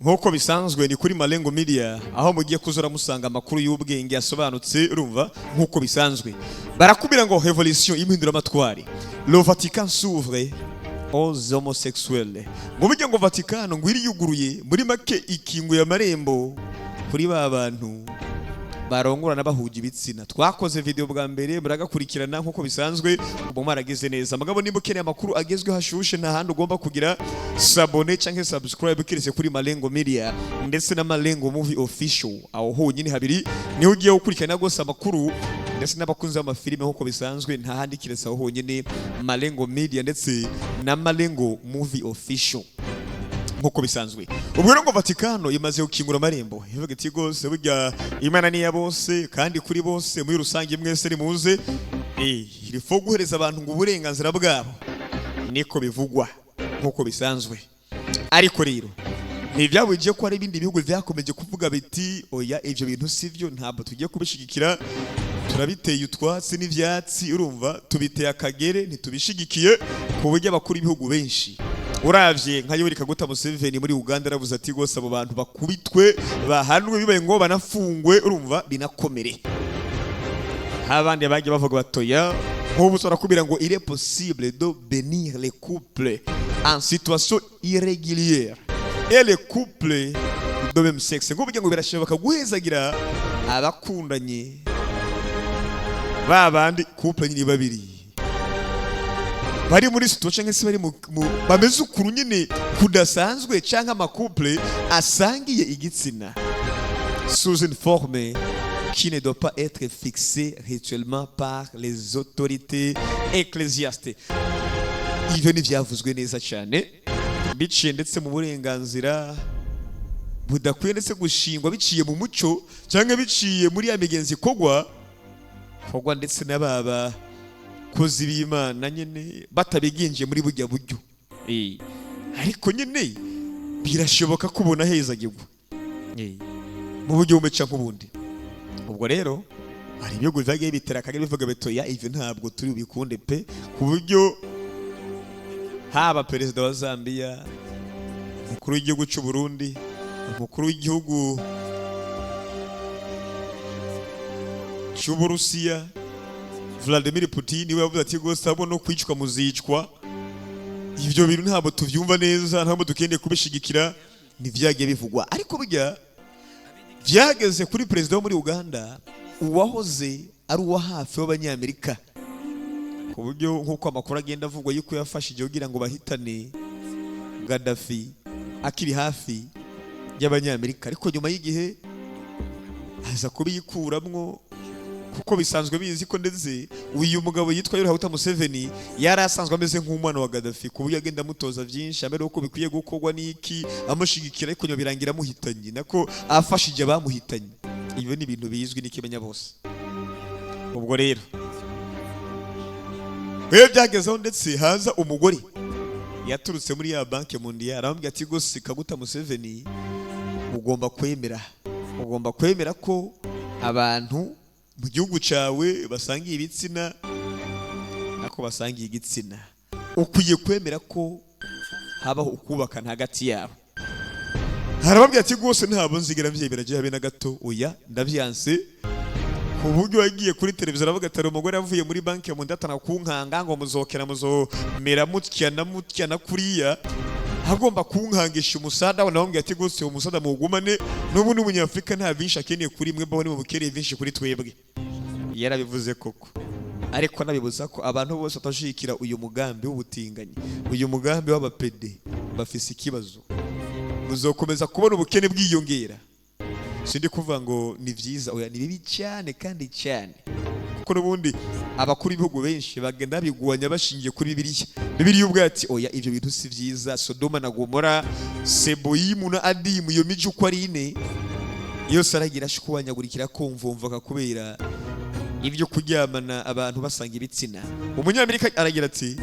Nk'uko bisanzwe, ni kuri Malengo Media, aho mugiye kuzora musanga amakuru y'ubwenge asobanutse. Urumva, nk'uko bisanzwe barakubwira ngo revolution, impinduramatwari, le Vatican s'ouvre aux homosexuels. Ngo burya ngo Vatican ngo iriyuguruye, muri make ikinguye amarembo kuri ba bantu barongorana bahuje ibitsina. Twakoze video bwa mbere, muragakurikirana. Nk'uko bisanzwe, ubu mwaragize neza. Mugabo nimba ukeneye amakuru agezweho hashushe, nta handi ugomba kugira s'abonner cyangwa subscribe kiretse kuri Malengo Media ndetse na Malengo Movie Official. Aho honyine habiri niho ugiye gukurikirana rwose amakuru, ndetse n'abakunzi b'amafilime, nk'uko bisanzwe, nta handi kiretse aho honyine, Malengo Media ndetse na Malengo Movie Official, nk'uko bisanzwe. Ubwo rero ngo Vatikano imaze gukingura amarembo, ivuga iti rwose burya Imana ni iya bose kandi kuri bose muri rusange, mwese nimuze. Il faut guhereza abantu ngo uburenganzira bwabo, niko bivugwa nk'uko bisanzwe. Ariko rero ntibyabujije ko hari ibindi bihugu byakomeje kuvuga biti: "Oya, ibyo bintu si byo, ntabwo tugiye kubishigikira, turabiteye utwatsi n'ivyatsi." Urumva, tubiteye akagere, ntitubishigikiye, ku buryo abakuru b'ibihugu benshi, uravye nka Yoweri Kaguta Museveni muri Uganda, aravuze ati rwose abo bantu bakubitwe, bahanwe, bibaye ngo banafungwe, urumva binakomere. Abandi bagiye bavuga batoya, nk'ubu turakubwira ngo il est possible de bénir les couples en situation irrégulière et les couples de même sexe. Ngo burya ngo birashoboka guhezagira abakundanye, ba bandi couple nyine babiri bari muri situation cyangwa se bari bameze ukuntu nyine kudasanzwe, cyangwa ama couple asangiye igitsina, sous une forme qui ne doit pas être fixée rituellement par les autorités ecclésiastiques. Ivyo ntivyavuzwe neza cyane, biciye ndetse mu burenganzira budakwiye ndetse gushingwa biciye mu muco cyangwa biciye muri ya migenzi kogwa kogwa ndetse n'ababa kozi b'Imana nyine batabiginjiye muri bujya buryo. Ariko nyine birashoboka ko ubona hezagirwa mu buryo bumwe canke ubundi. Ubwo rero hari ibihugu byagiye bitera akagere, bivuga bitoya, ivyo ntabwo turi bubikunde pe, ku buryo haba perezida wa Zambia, umukuru w'igihugu cy'u Burundi, umukuru w'igihugu cy'Uburusiya Vladimir Putin, we yavuze ati rwose abo no kwicwa muzicwa, ibyo bintu ntabwo tubyumva neza, ntabwo dukeneye kubishigikira. Ntivyagiye bivugwa, ariko burya byageze kuri perezida wo muri Uganda, uwahoze ari uwa hafi w'Abanyamerika, ku buryo nk'uko amakuru agenda avugwa yuko yafashije kugira ngo bahitane Gaddafi akiri hafi y'Abanyamerika, ariko nyuma y'igihe aza kubiyikuramwo, kuko bisanzwe bizi ko ndetse uyu mugabo yitwa Yoweri Kaguta Museveni yari asanzwe ameze nk'umwana wa Gaddafi, ku buryo agenda amutoza byinshi, amere uko bikwiye gukorwa n'iki, amushigikira, ariko nyuma birangira amuhitanye, nako afashije abamuhitanye. Ibyo ni ibintu bizwi n'ikimenya bose. Ubwo rero iyo byagezeho, ndetse haza umugore yaturutse muri ya Banque Mondiale, aramubwira ati rwose Kaguta Museveni, ugomba kwemera ko abantu mu gihugu cyawe basangiye ibitsina, nako basangiye igitsina, ukwiye kwemera ko habaho ukubakana hagati yabo. Harababwira ati rwose ntabwo nzigera mbyemera habe na gato, oya, ndabyanse. Ku buryo yagiye kuri televiziyo aravuga ati: "Umugore avuye muri Banque Mondiale kunkanga ngo muzokera, muzomera mutya na mutya na kuriya, agomba kunkangisha umusada." Nawe ati rwose uwo musada muwugumane, n'ubu n'Umunyafurika nta byinshi akeneye kuri mwe, mbone mubukereye byinshi kuri twebwe. Yarabivuze koko, ariko anabibuza ko abantu bose batashigikira uyu mugambi w'ubutinganyi, uyu mugambi w'abapede, bafise ikibazo, muzokomeza kubona ubukene bwiyongera. Sindi kuvuga ngo ni byiza, oya, ni bibi cyane kandi cyane, kuko n'ubundi abakuru b'ibihugu benshi bagenda babigwanya bashingiye kuri Bibiliya. Bibiliya ubwo ati: "Oya, ibyo bintu si byiza." Sodoma na Gomora, Seboyimu na Adimu, iyo miji uko ari ine yose aragira ashwanyagurikira kumvumvaka kubera ibyo kuryamana abantu basanga ibitsina. Umunyamerika aragira ati: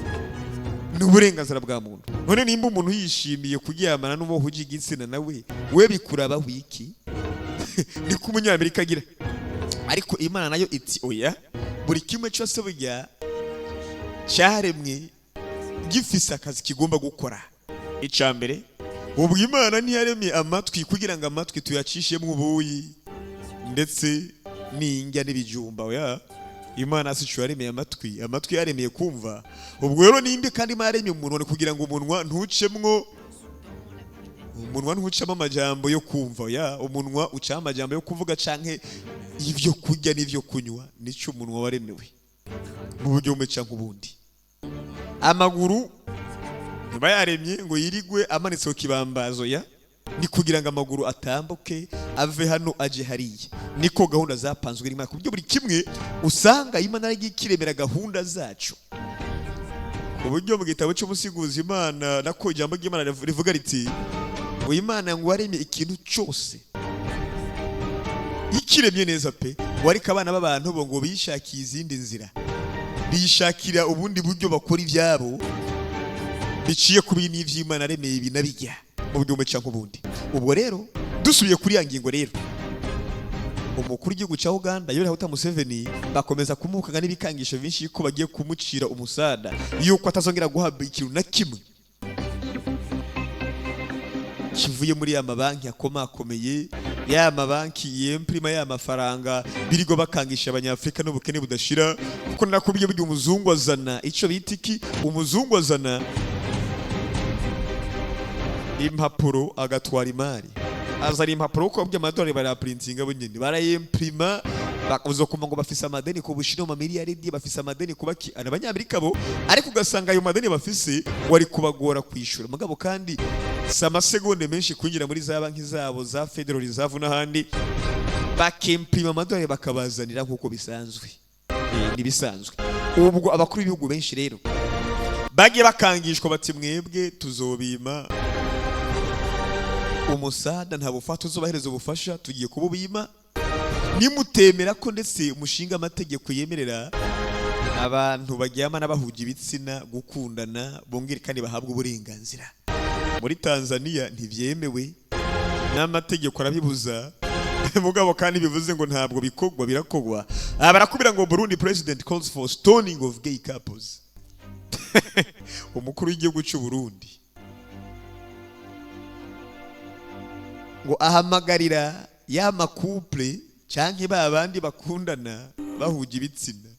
"Ni uburenganzira bwa muntu. None nimba umuntu yishimiye kuryamana n'uwo uhuje igitsina nawe, we bikuraba wiki?" Niko Umunyamerika agira. Ariko Imana nayo iti: "Oya, buri kimwe cyose burya cyaremwe gifise akazi kigomba gukora." Icya mbere Ubwo Imana ntiyaremye amatwi kugira ngo amatwi tuyacishemo ubuyi ndetse n'indya n'ibijumba. Oya, Imana si cyo yaremeye amatwi. Amatwi yaremeye kumva. Ubwo rero nimba kandi Imana yaremye umunwa, ni kugira ngo umunwa ntucemwo, umunwa ntucamo amajambo yo kumva. Oya, umunwa ucamo amajambo yo kuvuga canke ibyo kurya n'ibyo kunywa. Nicyo umunwa waremewe mu buryo bumwe canke ubundi. Amaguru ntiba yaremye ngo yirigwe amanitse ku kibambazo. Ya, ni kugira ngo amaguru atambuke, ave hano aje hariya. Niko gahunda zapanzwe n'Imana, ku buryo buri kimwe usanga Imana yaragiye ikiremera gahunda zacu, ku buryo mu gitabo cy'Umusiguzi, Imana nako ijambo ry'Imana rivuga riti ngo Imana ngo waremye ikintu cyose ikiremye neza pe, ngo ariko abana b'abantu bo ngo bishakiye izindi nzira, bishakira ubundi buryo bakora ibyabo biciye ku bintu ivy'Imana yaremeye ibi na bijya mu buryo bumwe canke ubundi. Ubwo rero dusubiye kuri ya ngingo rero, umukuru w'igihugu cya Uganda Yoweri Kaguta Museveni bakomeza kumukanga n'ibikangisho byinshi yuko bagiye kumucira umusada, yuko atazongera guhabwa ikintu na kimwe kivuye muri ya mabanki akomakomeye, ya mabanki yemprima ya mafaranga birigo bakangisha Abanyafrika n'ubukene budashira. Kuko nakubwiye, burya umuzungu azana ico bita iki? Umuzungu azana impapuro agatwara imari. Azana impapuro kuko by'amadolari barayaprintinga bo nyene, barayimprima. Uzokuma ngo bafise amadeni ku Bushinwa mu miliyaridi, bafise amadeni ku baki Abanyamerika bo, ariko ugasanga ayo madeni bafise wari kubagora kwishura. Mugabo kandi si amasegonde menshi kwinjira muri za banki zabo za Federal Reserve n'ahandi, bakimprima amadolari bakabazanira nk'uko bisanzwe. Nibisanzwe. Ubwo abakuru b'ibihugu benshi rero bagiye bakangishwa bati: "Mwebwe tuzobima umusada, nta bufata uzobahereza ubufasha, tugiye kububima nimutemera ko ndetse umushinga amategeko yemerera abantu baryamana bahuje ibitsina gukundana, bongere kandi bahabwa uburenganzira." Muri Tanzania ntibyemewe n'amategeko arabibuza, mugabo kandi bivuze ngo ntabwo bikorwa, birakorwa. Aha barakubwira ngo "Burundi president calls for stoning of gay couples." Umukuru w'igihugu cy'u Burundi ngo ahamagarira ya ma couple canke ba bandi bakundana bahuje ibitsina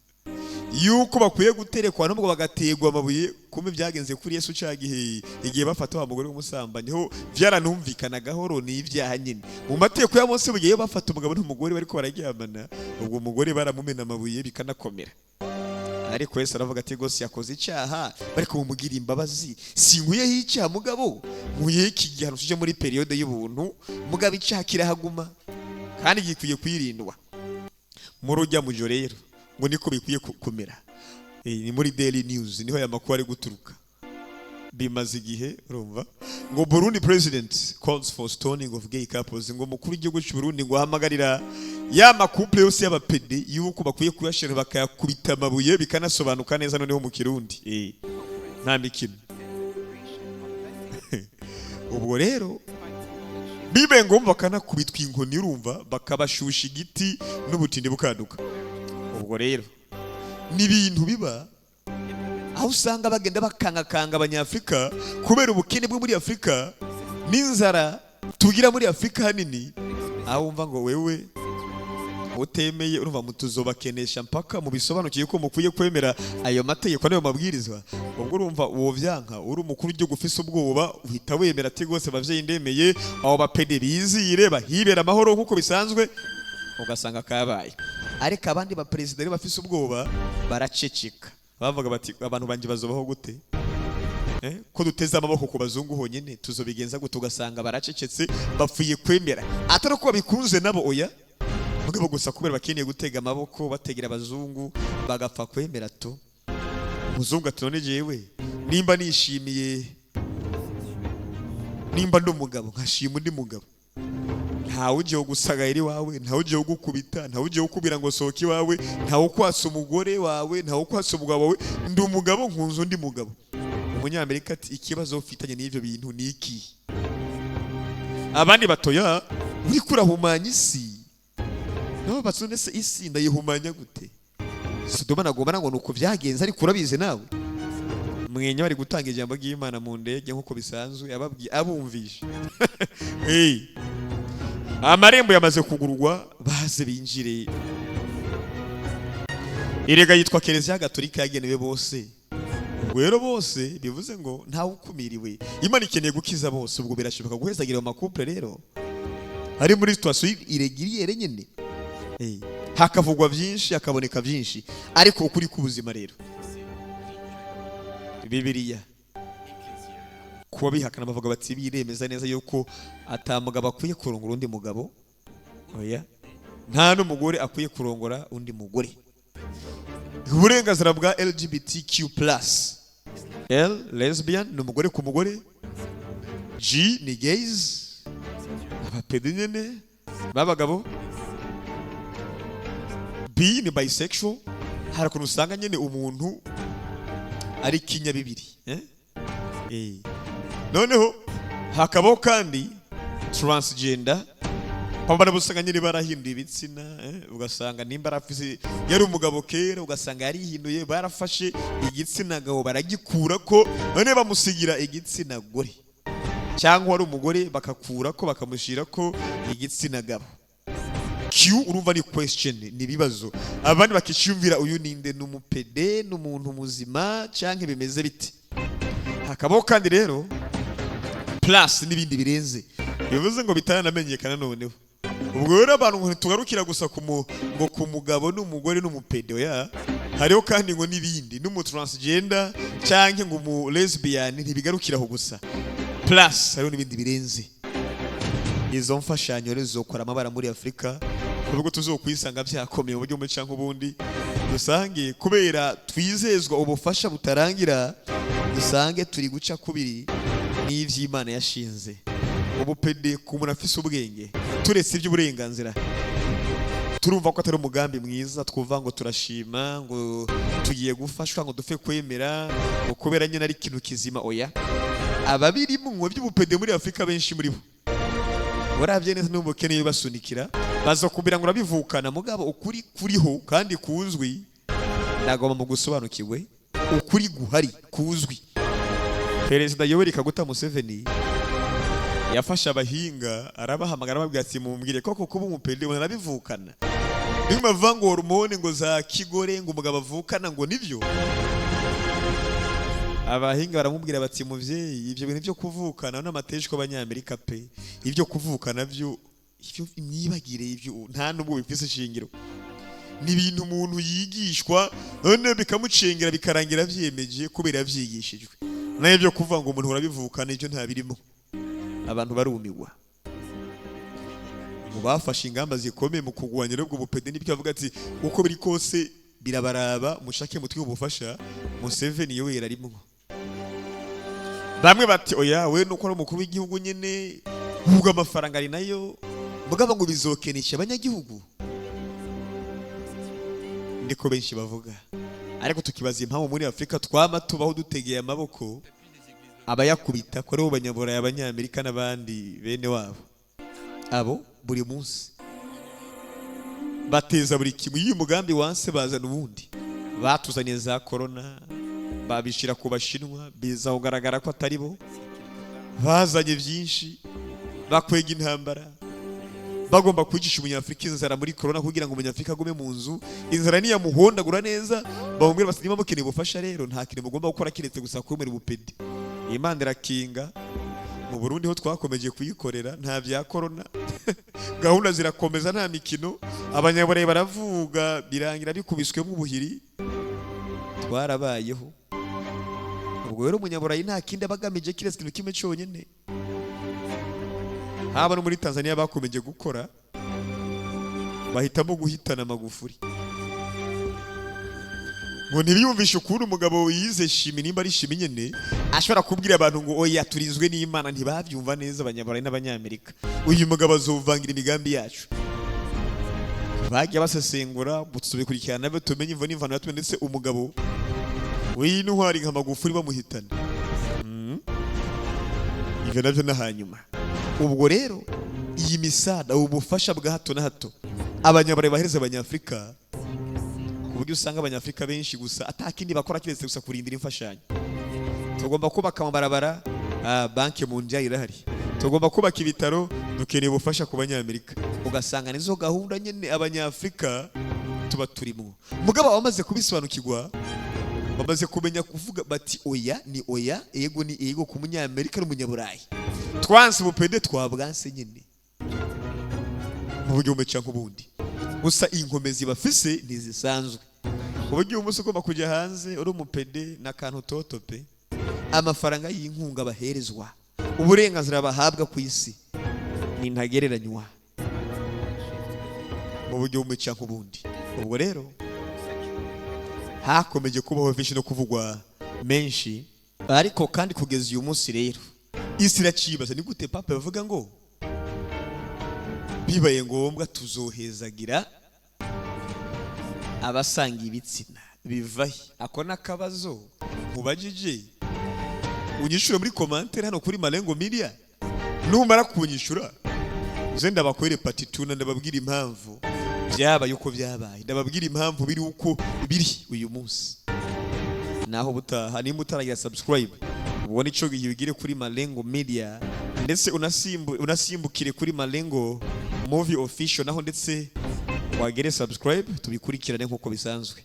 yuko bakwiye guterekwa nubwo bagategwa amabuye. Kumbe byagenze kuri Yesu ca gihe, igihe bafata wa mugore w'umusambanyi, ho byaranumvikana gahoro, ni ibyaha nyine mu mategeko ya Mose. Bugiye bafata umugabo n'umugore bariko bararyamana, ubwo umugore baramumena amabuye bikanakomera. Ariko Yesu aravuga ati: "Gose yakoze icyaha, bariko mumugira imbabazi. Sinkuyeho icyaha, mugabo nkuyeho iki gihano, tuje muri période y'ubuntu, mugabo icyaha kirahaguma kandi gikwiye kwirindwa." Muri ujya mujo rero ngo niko bikwiye kumera. Ni muri Daily News niho aya makuru ari guturuka, bimaze igihe. Urumva ngo "Burundi president calls for stoning of gay couples", ngo umukuru w'igihugu cy'u Burundi ngo ahamagarira ya ma couple yose y'aba pédé yuko bakwiye kuyashira bakayakubita amabuye, bikanasobanuka neza noneho mu Kirundi. Nta mikino. Ubwo rero bibe ngombwa bakanakubitwa inkoni, urumva bakabashusha igiti n'ubutindi bukaduka. Ubwo rero ni ibintu biba aho usanga bagenda bakangakanga Abanyafurika kubera ubukene bwo muri Afurika n'inzara tugira muri Afurika hanini, aho wumva ngo wewe utemeye, urumva mutuzobakenesha mpaka mubisobanukiye ko mukwiye kwemera ayo mategeko n'ayo mabwirizwa. Ubwo urumva uwo vyanka uri umukuru w'igihugu ufise ubwoba, uhita wemera ati: "Rwose bavyeyi, ndemeye, abo ba pédé bizire bahibera amahoro nk'uko bisanzwe." Ugasanga kabaye. Ariko abandi baperezida rero bafise ubwoba baraceceka, bavuga bati: "Abantu banje bazobaho gute? Ko duteze amaboko ku bazungu honyine, tuzobigenza gute?" Ugasanga baracecetse, bapfuye kwemera, atari uko babikunze nabo, oya, mugabo gusa kubera bakeneye gutega amaboko, bategera abazungu, bagapfa kwemera to. Umuzungu ati: "None jewe nimba nishimiye, nimba ndi umugabo nkashima undi mugabo, ntawe ugiye gusagayira iwawe, ntawe ugiye kugukubita, ntawe ugiye kukubwira ngo sohoka iwawe, ntawe ukwasa umugore wawe, ntawe ukwasa umugabo wawe. Ndi umugabo nkunze undi mugabo." Umunyamerika ati: "Ikibazo ufitanye n'ivyo bintu ni iki?" Abandi batoya uriko urahumanya isi. Nabo basone se isi ndayihumanya gute? Sodoma na Gomora ngo nuko byagenze, ariko urabizi nawe. Mwenya bari gutanga ijambo ry'Imana mu ndege nk'uko bisanzwe, ababwiye abumvishe. Hey. Amarembo yamaze kugurwa, baze binjire. Erega yitwa Kiliziya Gatolika yagenewe bose. Ubwo rero bose bivuze ngo ntawe ukumiriwe. Imana ikeneye gukiza bose. Ubwo birashoboka guhezagira ayo ma couple rero ari muri situation irrégulière nyine. Hakavugwa byinshi, hakaboneka byinshi, ariko ukuri k'ubuzima rero, Bibiliya, kuba bihakana bavuga bati biremeza neza yuko atamugabo akwiye kurongora undi mugabo, oya, nta n'umugore akwiye kurongora undi mugore. Uburenganzira bwa LGBTQ+. L, lesbian, ni umugore ku mugore. G ni gays, abapede nyene b'abagabo. B ni bisexual. Hari ukuntu usanga nyene umuntu ari kinyabibiri, eh? Eh. Noneho hakabaho kandi transgender, pamba usanga nyine barahinduye ibitsina, eh? Ugasanga nimba arafise yari umugabo kera, ugasanga yarihinduye, barafashe igitsina gabo baragikura ko, none bamusigira igitsina gore, cyangwa ari umugore bakakura ko bakamushyira ko igitsina gabo. Q urumva ni question, ni ibibazo, abandi bakiciyumvira: uyu ninde? Ni umupede? Ni umuntu muzima cyangwa bimeze bite? Hakabaho kandi rero plus n'ibindi birenze, bivuze ngo bitaranamenyekana. Noneho ubwo rero abantu ngo ntitugarukira gusa ngo ku mugabo n'umugore n'umupede, oya, hariho kandi ngo n'ibindi, n'umu transgender cyangwa ngo umu lesbian. Ntibigarukira aho gusa, plus hariho n'ibindi birenze. Izo mfashanyo rero zizokora amabara muri Afurika, ku buryo tuzokwisanga byakomeye mu buryo bumwe canke ubundi, dusange kubera twizezwa ubufasha butarangira, dusange turi guca kubiri n'ivy'Imana yashinze. Ubupede ku muntu afise ubwenge, turetse iby'uburenganzira, turumva ko atari umugambi mwiza. Twumva ngo turashima ngo tugiye gufashwa, ngo dupfe kwemera ngo kubera nyine ari ikintu kizima, oya. Ababirimwo by'ubupede muri Afurika, benshi muri bo uravye neza n'ubukene basunikira, baza kumbira ngo urabivukana. Mugabo ukuri kuriho kandi kuzwi, ndagomba mu gusobanukirwe ukuri guhari kuzwi. Perezida Yoweri Kaguta Museveni yafashe abahinga, arabahamagara, arababwira ati: "Mumbwire koko, kuba umupede ubona arabivukana? Niyo bavuga ngo hormone ngo za kigore, ngo umugabo avukana, ngo nibyo?" Abahinga baramubwira bati: "Muvyeyi, ibyo bintu byo kuvukana n'amateshwa y'Abanyamerika pe, ibyo kuvukana byo, ibyo imyibagire, ibyo nta nubwo bifise ishingiro. Ni ibintu umuntu yigishwa, none bikamucengera, bikarangira vyemeje kubera yavyigishijwe. Nayo byo kuvuga ngo umuntu urabivukana, ibyo nta birimo." Abantu barumigwa. Mu bafashe ingamba zikomeye mu kurwanya ubwo bupede, nibyo avuga ati: "Uko biri kose birabaraba, mushake mutwe ubufasha." Museveni yoweri arimwo. Bamwe bati: "Oya, we nuko ari umukuru w'igihugu nyene, ubwo amafaranga ari nayo." Mugabo ngo bizokenesha abanyagihugu, niko benshi bavuga. Ariko tukibaza impamvu muri Afurika twama tubaho dutegeye amaboko abayakubita, ko aribo Banyaburayi, Abanyamerika n'abandi bene wabo. Abo buri munsi bateza buri kimwe. Iyo umugambi wanse, bazana ubundi. Batuzaniye za corona, babishyira ku Bashinwa, biza kugaragara ko atari bo. Bazanye byinshi, bakwega intambara, bagomba kwicisha Umunyafurika inzara muri corona kugira ngo Umunyafurika agume mu nzu, inzara niyamuhondagura neza, bamubwira bati: "Niba mukeneye ubufasha rero, nta kintu mugomba gukora keretse gusa kwemera ubupedi." Imana irakinga. Mu Burundi ho twakomeje kuyikorera, nta bya corona, gahunda zirakomeza, nta mikino. Abanyaburayi baravuga, birangira bikubiswemo ubuhiri. Twarabayeho. Ubwo rero Umunyaburayi nta kindi aba agamije kiretse ikintu kimwe cyonyine. Haba no muri Tanzania bakomeje gukora, bahitamo guhitana Magufuri, ngo ntibiyumvishe ukuntu umugabo yize chimie, nimba ari chimie nyene, ashobora kubwira abantu ngo: "Oya, turinzwe n'Imana." Ntibabyumva neza Abanyaburayi n'Abanyamerika. Uyu mugabo azovangira imigambi yacu. Bagiye basesengura, tubikurikirana nabyo, tumenye imvo n'imvano yatumye ndetse umugabo w'intwari nka Magufuri bamuhitana. Ivyo navyo na hanyuma. Ubwo rero iyi misada, ubu bufasha bwa hato na hato Abanyaburayi bahereza Abanyafurika, ku buryo usanga Abanyafurika benshi gusa atakindi bakora keretse gusa kurindira imfashanyo. Tugomba kubaka amabarabara, Banque mondiale irahari. Tugomba kubaka ibitaro, dukeneye ubufasha ku Banyamerika. Ugasanga nizo gahunda nyine Abanyafurika tuba turimo. Mugabo abamaze kubisobanukirwa bamaze kumenya kuvuga bati: "Oya ni oya, ego ni ego ku Munyamerika n'Umunyaburayi." Twanse ubupede, twabwanse nyine mu buryo bumwe canke ubundi. Gusa inkomezi bafise ntizisanzwe, ku buryo uyu munsi ugomba kujya hanze uri umupede n'akantu toto pe. Amafaranga y'inkunga baherezwa, uburenganzira bahabwa ku isi ni ntagereranywa mu buryo bumwe canke ubundi. Ubwo rero hakomeje kubaho vyinshi no kuvugwa menshi, ariko kandi kugeza uyu munsi rero isi iracibaza: ni gute Papa bavuga ngo bibaye ngombwa tuzohezagira abasanga ibitsina? Bivahe? Ako n'akabazo mubajije, unyishure muri commentaire hano kuri Malengo Media. Numara kunyishura, nze ndabakwere patituna, ndababwira impamvu byabaye uko byabaye, ndababwira impamvu biri uko biri uyu munsi. Naho butaha. Nimba utaragira subscribe, ubone ico gihe ugire kuri Malengo Media, ndetse unasimbukire kuri Malengo Movie Official naho, ndetse wagere subscribe, tubikurikirane nk'uko bisanzwe.